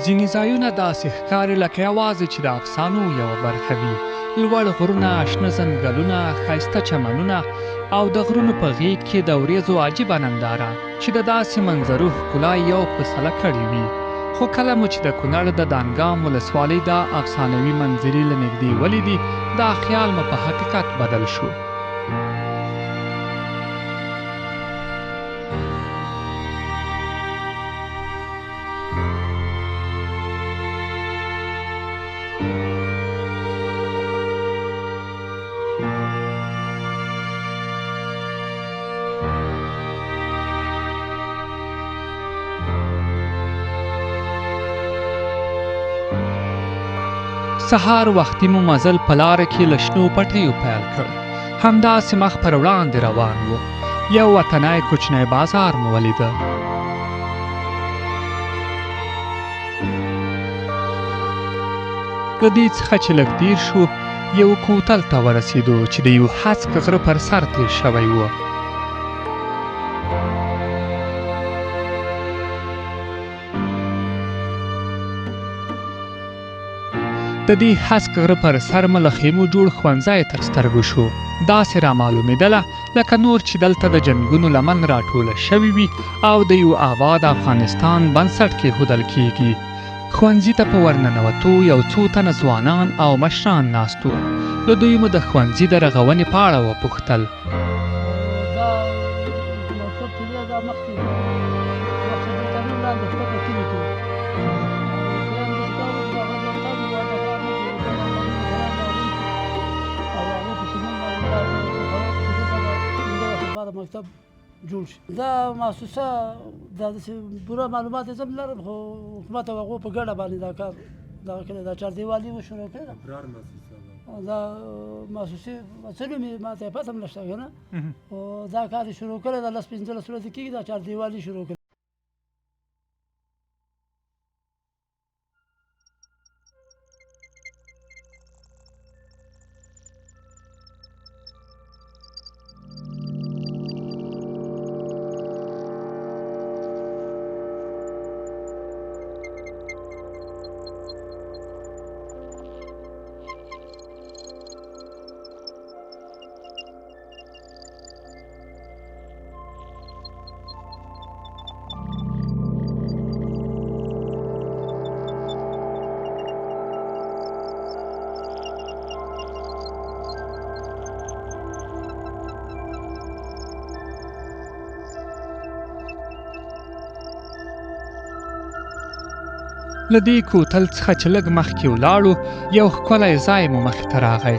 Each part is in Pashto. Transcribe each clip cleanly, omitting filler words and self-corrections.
ځینې ځایونه داسې ښکاري لکه یوازې چې د افسانو یوه برخه وي. لوړ غرونه، شنه ځنګلونه، ښایسته چمنونه او د غرونو په غېږ کې د ورېځو عجیبه ننداره چې د داسې منظرو ښکلا یې یو په سله کړې وي. خو کله مو چې د کونړ د دانګام ولسوالۍ دا افسانوي منظرې له نږدې ولیدې، دا خیال مو په حقیقت بدل شو. سهار وختي مو مزل په لاره کې له شنو پټیو پیل کړ. همداسې مخ پر وړاندې روان وو. یو وطنی کوچنی بازار مو ولیده. له دې څخه چې لږ تیر شو یو کوتل ته ورسېدو چې د یو هسک غره پر سر تیر شوی و. د دې هسک غره پر سر مو له خیمو جوړ ښوونځی تر سترګو شو. داسې را معلومېدله لکه نور چې دلته د جنګونو لمن راټوله شوې وي او د یو آباد افغانستان بنسټ کېښودل کېږي. ښوونځي ته په ورننوتو یو څو تنه ځوانان او مشران ناست وو. له دوی مو د ښوونځي د رغونې په اړه وپوښتل. دا مکتب چې دی دا مخکې وخت چې دلته نه لاندې ښکته کلي کې و. بیا هم داسې کار وکړو، هغه بیا تګ و، هلته کار نه کېده، بیا دا قانون مشران راغلي او هغو په شمول باندې دا چې دلته به 5 وخت لپاره مکتب جوړ شي. دا مؤسسه دا داسې پوره معلومات یې زه هم لرم، خو حکومت او هغو په ګډه باندې دا کار دغه کړی، دا چاردیوالي مو شروع کړې ده. دا مؤسسې څه نوم یې ما ته پته هم نشته که نه، خو دا کار یې شروع کړی ده، 10 15 ورځې کېږي دا چاردیوالي شروع کړې. له دې کوتل څخه چې لږ مخکې ولاړو یو ښکلی ځای مو مخې ته راغی.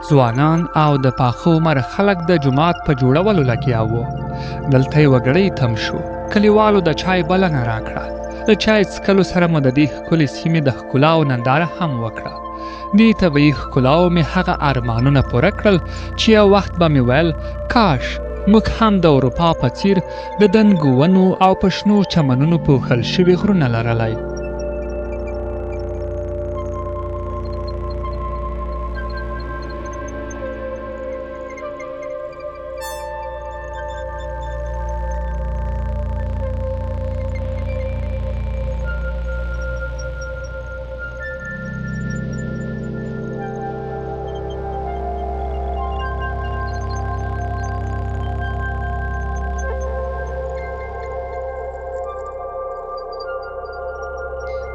ځوانان او د پاخه عمر خلک د جومات په جوړولو لګیا وو. دلته یوه ګړۍ تم شو. کلیوالو د چای بلنه راکړه. له چای څکلو سره مو د دې ښکلې سیمې د ښکلاو ننداره هم وکړه. دې طبیعي ښکلاو مې هغه ارمانونه پوره کړل چې یو وخت به مې ویل کاش موږ هم د اروپا په څیر د دنګو ونو او په شنو چمنونو پوښل شوي غرونه لرلای.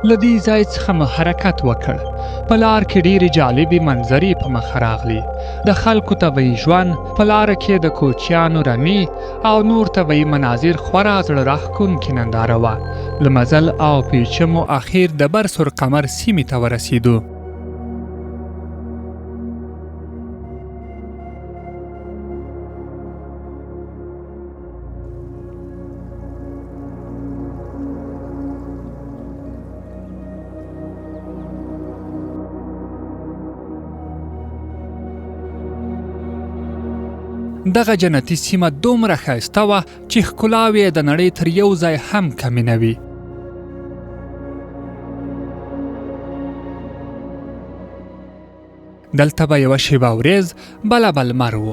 له دې ځای څخه مو حرکت وکړ. په لار کې ډېرې جالبې منظرې په مخه راغلې. د خلکو طبیعي ژوند، په لاره کې د کوچیانو رمې او نور طبیعي مناظر خورا زړه راښکونکې ننداره وه. له مزل او پیچمو اخیر د بر سور قمر سیمې ته ورسېدو. دغه جنتي سیمه دومره ښایسته وه چې ښکلاوې یې د نړۍ تر یو ځای هم کمې نه وي. دلته به یوه شېبه ورېځ، بله به لمر و.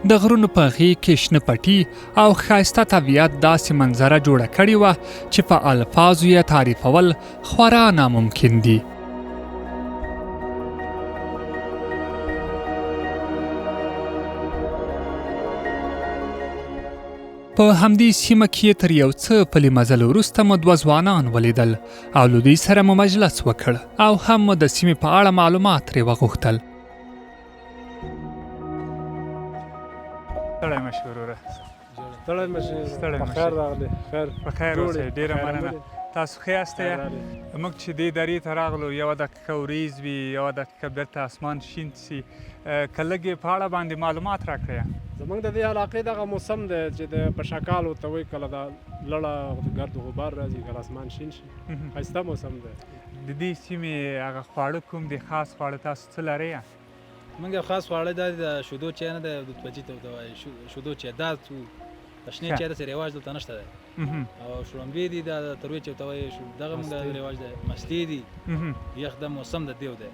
د غرونو په غېږ کې شنه پټي او ښایسته طبیعت داسې منظره جوړه کړې وه چې په الفاظو یې تعریفول خورا ناممکن دي. په همدې سیمه کې تر یو څه پلي مزل وروسته مو دوه ځوانان ولیدل او له دوی سره مو مجلس وکړ او هم مو د سیمې په اړه معلومات ترې وغوښتل. ستړی مه شې وروره. ستړی مه شې. ستړی مه په خیر راغلې. خیر. په خیر اوسئ. ډېره مننه. تاسو ښه یاست؟ موږ چې دې درې ته راغلو یوه دقیقه وریځ وي، یوه دقیقه بیرته اسمان شین سي. که لږ یې په اړه باندې معلومات راکړئ. زمونږ د دې علاقې دغه موسم دی چې د پشکال ورته وایي، کله دا لړه ګرد غبار راځي، کله اسمان شین شي. ښایسته موسم دی. د دې سیمې هغه خواړه کوم دي، خاص خواړه تاسو څه لرئ؟ موږ یو خاص خواړه دا دي، د شودو چای نه دی، دود پچي ته ورته وایي شودو چای، دا څو د شنې چای داسې رواج دلته نشته دی. او شړومبې دي، دا د تروې چای ورته وایي، دغه موږ رواج دی. مستې دي، یخ د موسم د دیو دی.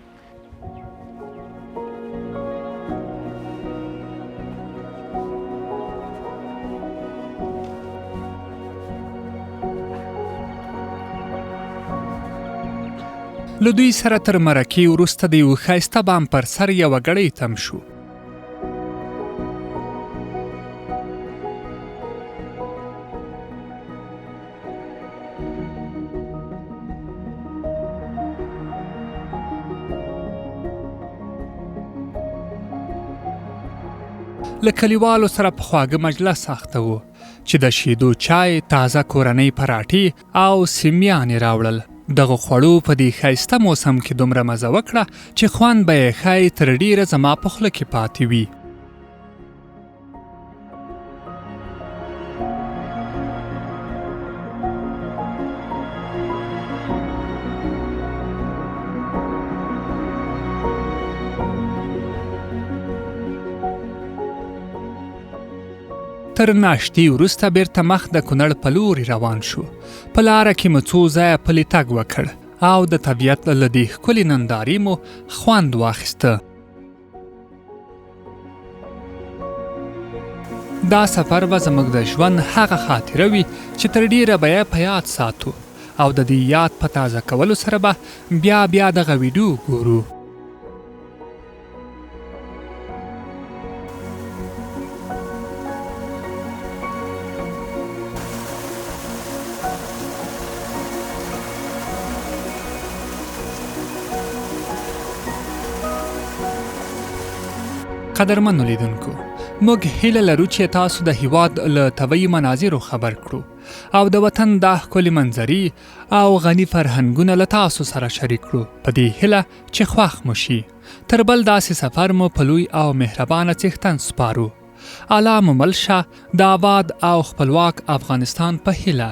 له دوی سره تر مرکې وروسته د یوه ښایسته بام پر سر یوه ګړۍ تم شو. له کلیوالو سره په خواږه مجلس اخته وو چې د شیدو چای، تازه کورنۍ پراټې او سیمیان یې راوړل. دغو خوړو په دې ښایسته موسم کې دومره مزه وکړه چې خوند به یې ښایي تر ډېره زما په خوله کې پاتې وي. تر ناشتې وروسته بیرته مخ د کونړ په لوري روان شو. په لاره کې مو څو ځایه پلی تګ وکړ او د طبیعت له دې ښکلې نندارې مو خوند واخیسته. دا سفر به زموږ د ژوند هغه خاطره وي چې تر ډېره به یې په یاد ساتو او د دې یاد په تازه کولو سره به بیا بیا دغه ویډیو ګورو. قدرمنو لیدونکو، موږ هیله لرو چې تاسو د هیواد له طبیعي مناظرو خبر کړو او د وطن دا ښکلې منظرې او غني فرهنګونه له تاسو سره شریک کړو، په دې هیله چې خوښ مو شي. تر بل داسې سفر مو په لوی او مهربانه څښتن سپارو. الله مو مل شه، د آباد او خپلواک افغانستان په هیله.